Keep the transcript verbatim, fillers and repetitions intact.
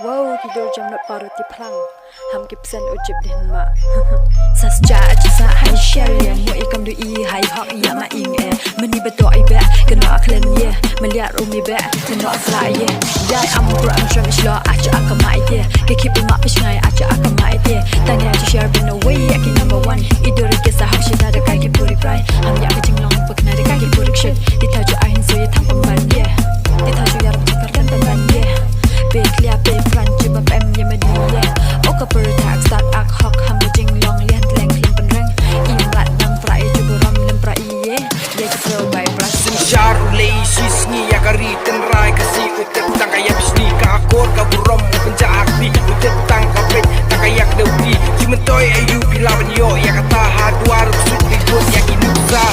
Wow, ki dur jam not parut ki phlang. Ham ki psen u jip din ma. Sa sja aja sa hai share ye, mo i kam du i hai hok ya ma ing eh. Mani beto i be, keno aklen ye. Meliar umi be, keno akla ye. Ya am pro am sham islo aja akama ite. Ke ki pima pis ngai aja akama ite. Tanya aja share ben away ya ki number one. I dur ke sa hok shita da kai ki puri prai. Ham ya ke jinglong pek na da kai ki puri shit. Di taju ahin so ye thang pemban ye. Di taju yar pechakar kan pemban ye. Be clear be front jiba pem ye mani ye. Oka per tak start ak hok ham jinglong lian tleng klim penreng. Im lat nang pra ye jiba ram lem pra ye. Ye jiba bai pra. Sim shar u lei shi sngi ya ka ri tynrai ka si u tep tang ka ya bishni ka akor ka burom u penja ak bi u tep tang ka pet tang ka yak deu bi. Ji mentoi ayu bi la ban yo ya ka ta ha duar u sut bi bun ya ki nuksa.